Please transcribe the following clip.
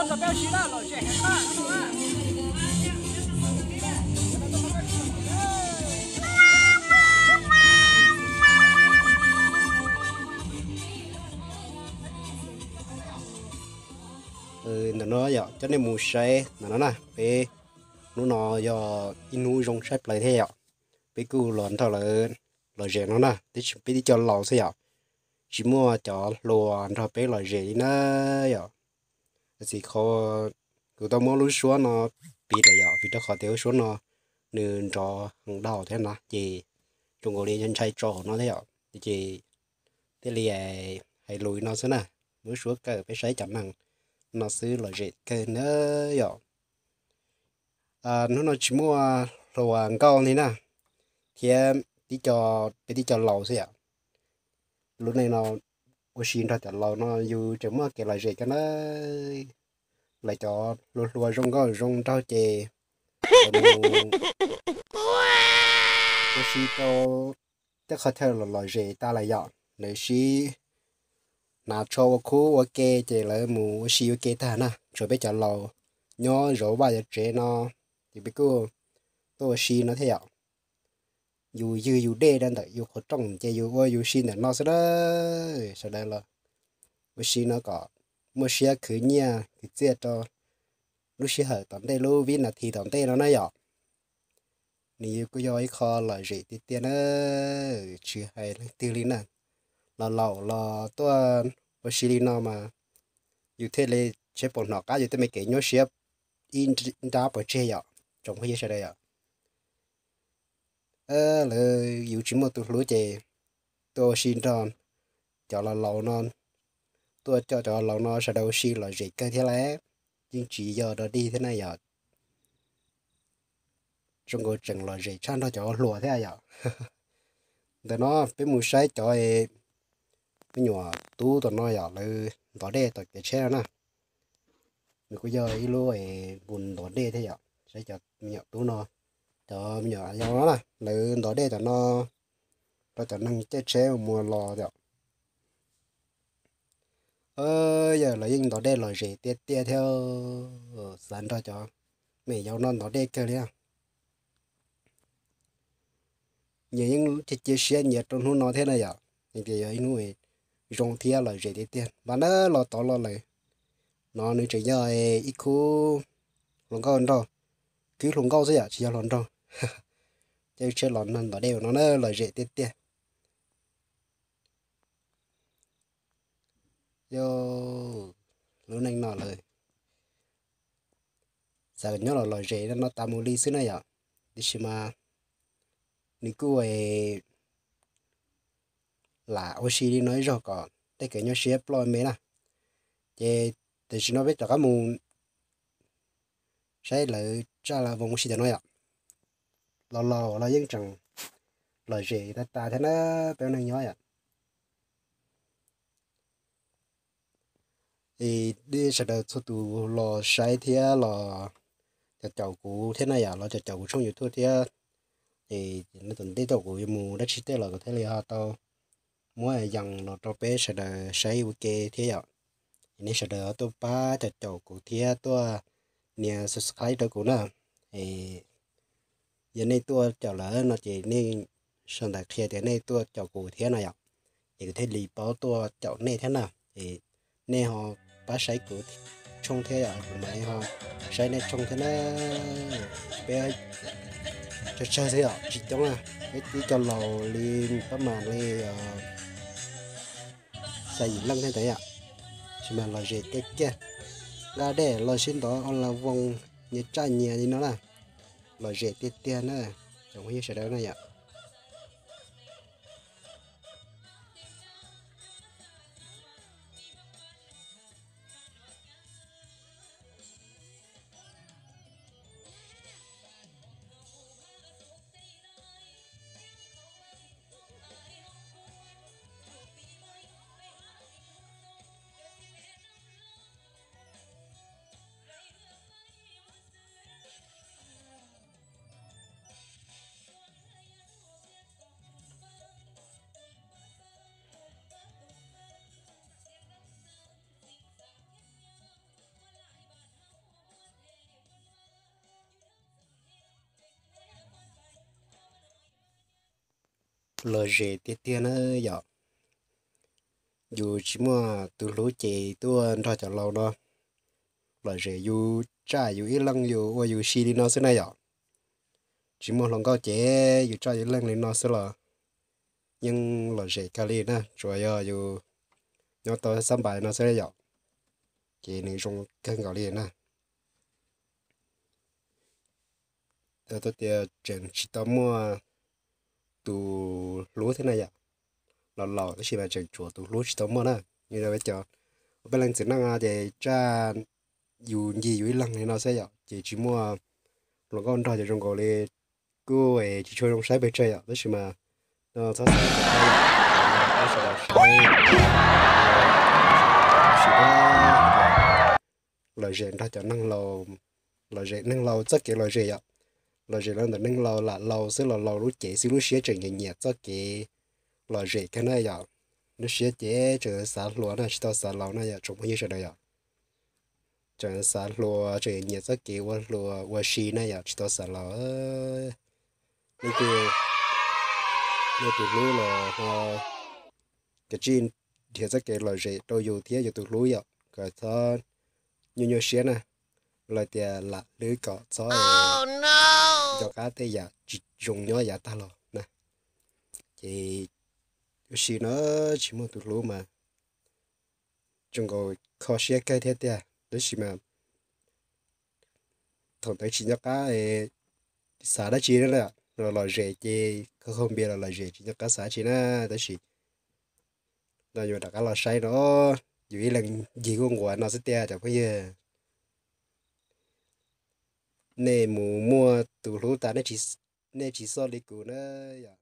Ntawm no yog coj nej mus saib ntawm no na, peb hnub no yog ib hnub zoo saib plaws thiab yom. Peb kuj los nrog lawv lom zem no na, peb tib co laus xwb yom, tsis muaj cov hluas nrog peb lom zem li na yom. Txij qhov kuv tau muab lub suab no piv lawm yom, vim rau qhov tias lub suab no nws nrov heev dhau thiab na, ces zoo nkaus li ntshai tso hauv no thiab yom, ces thiaj li hais lus li no xwb na. Lub suab kawm peb saib cov neeg no xwb lom zem kawg na yom. Hnub no tsis muaj hluas nkauj li na, thiab tib co, peb tib co laus xwb yom. Lub neej no ua si nrog cov laus no yus tseem muaj kev lom zem kawg na. Lawv cov hluas hluas zoo nkauj zoo nraug ces lawv mus ua si rau tej qhov chaw lom lom zem tas lawm yom, lawv sib hnav tsho ua khub ua ke ces lawv mus ua si ua ke tag na, tshuav peb cov laus nyob zov vaj zov tsev no, ces peb kuj tuaj ua si no thiab yom. Yus ywg yus dej rau ntawm yus qhov rooj ces yus ua yus si ntawm no xwb na. Sawv daws los ua si no kom muaj siab khwv nyiaj khwv txiaj rau lub sij hawm tom ntej, lub vib nas this tom ntej no na yom. Nws yus kuj yog ib qho lom zem tiag tiag na, tsis hais leej twg li na. Los laus los tuaj ua si li no mas yus thiaj li tsis pom hnov qab yus tej me kev nyuaj siab ib nrab pov tseg yom, tsoom phooj ywg sawv daws yom. Lawv yus tsis muaj tus hlub ces tuaj ua si nrog cov laus laus no, tuaj coj cov laus no sawv daws ua si lom zem kawg thiab lawm, yeej tsis yog dog dig thiab na yom. Zoo nkaus tseem lom zem tshaj nrog cov hluas thiab yom. Ntawm no peb mus saib cov me nyuam tub tom no yom, lawv ntov dej tom kev tsheb no na. Nws kuj yog ib lub es mus ntov dej thiab yom, saib cov me nyuam tub no, cov me nyuam yau no na, lawv ntov dej tom no rau cov neeg caij tsheb mus los yom. Yog lawv yeej ntov dej lom zem tiag tiag thiab, xav nrog cov me nyuam yau no ntov dej kawg li. Nyias yeej cia cia siab nyias rau hnub no thiab na yom, yeej tias yog ib hnub zoo thiab lom zem tiag tiag. Npaj na los tod los lawm, no nws tseem yog ib khub hluas nkauj nraug, khub hluas nkauj xwb yom, tsis yog hluas nraug. Ces tsheb los ntov dej no na lom zem tiag tiag. Yog lub neej no lawm, xav nyob los lom zem no tas mus li xwb na yom, tiam sis mas nws kuj lam ua si li no ib zaug kom tej kev nyuaj siab ploj me na. Ces tam sim no peb rov qab mus saib lawv tsaj lawv voos ua si tam no yom. Los laus los yeej tseem lom zem tas tas thiab na, peb ua neej nyob yom. Es nej sawv daws txhua tus los saib thiab los caum caum kuv thiab na yom, los caum caum kuv tshooj YouTube thiab. Es no tom ntej thaum kuv yuav mus dab tsi tej los kuv thiaj li ho tau muab yees los rau peb sawv daws saib ua ke thiab yom. Es nej sawv daws tuaj pab caum caum kuv thiab tuaj nias subscribe rau kuv na. Es yog nej tuaj caum lawm no ces nej sau ntawv qhia tias nej tuaj caum kuv thiab no yom, es kuv thiaj li paub tuaj caum nej thiab na. Es nej ho pab saib kuv tshooj thiab yom, kuv mam li ho saib nej tshooj thiab na. Peb tsawg tsawg xwb yom, tsis coob na, peb tib co laus li pab mam li xya yim leej thiab ntawd yom. Tsis mas lom zem kiag kiag, nqa dej los sib ntov o la voos, nyias tsaj nyias li no na, lom zem tiag tiag na, tsoom phooj ywg sawv daws na yom. lom zem tiag tiag na yom. Yus tsis muaj tus hlub ces tuaj nrog cov laus no lom zem, yus tsaj yus ib leeg yus ua yus si li no xwb na yom. Tsis muaj hluas nkauj ces yus tsaj yus ib leeg li no xwb los yeej lom zem kawg li na, tsuas yog yus nyob tau xab npais no xwb yom, ces nws zoo kawg nkaus li na. Tias tseem tsis tau muaj tus hlub thiab na yom, los laus tab sis mas tseem tsuas tus hlub tsis tau muaj na. Yog cov peb leej txiv neej no ces tsaj yus ncig yus ib leeg li no xwb yom, ces tsis muaj hluas nkauj nrog ces zoo nkaus li kuj tsis tshua zoo saib pes tsawg yom, tab sis mas no txhob xav, sawv daws saib, sim lom zem nrog cov neeg laus, lom zem neeg laus txoj kev lom zem yom. Lom zem los ntawm neeg laus lam laus xwb los laus lub cev xwb, lub siab tseem nyiam nyiam txoj kev lom zem kawg na yom. Lub siab ces tseem xav hluas na, tsis tau xav laus na yom tsoom phooj ywg sawv daws yom. Tseem xav hluas, tseem nyiam txoj kev ua hluas ua si na yom, tsis tau xav laus. Leej twg muaj tus hlub los ho kav tsij nrhiav txoj kev lom zem rau yus thiab yus tus hlub yom, kom txhob nyuaj nyuaj siab na. Lawv tias lam hlwb kom txhob nco qab tej yam tsis zoo nyob yav tag los na. Ces ua si no tsis muaj tus hlub mas zoo nkaus kho siab kawg thiab tiag, tab sis mas thaum ntawd tsis nco qab xav dab tsi na, los lom zem ces kho kho npias los lom zem tsis nco qab xav dab tsi na. Tab sis no yuav rov qab los saib no, yus ib leeg ncig kuj nquas no xwb tiag cov phooj ywg. Nej mus muaj tus hlub tas nej tsis xoj li kuv na yom.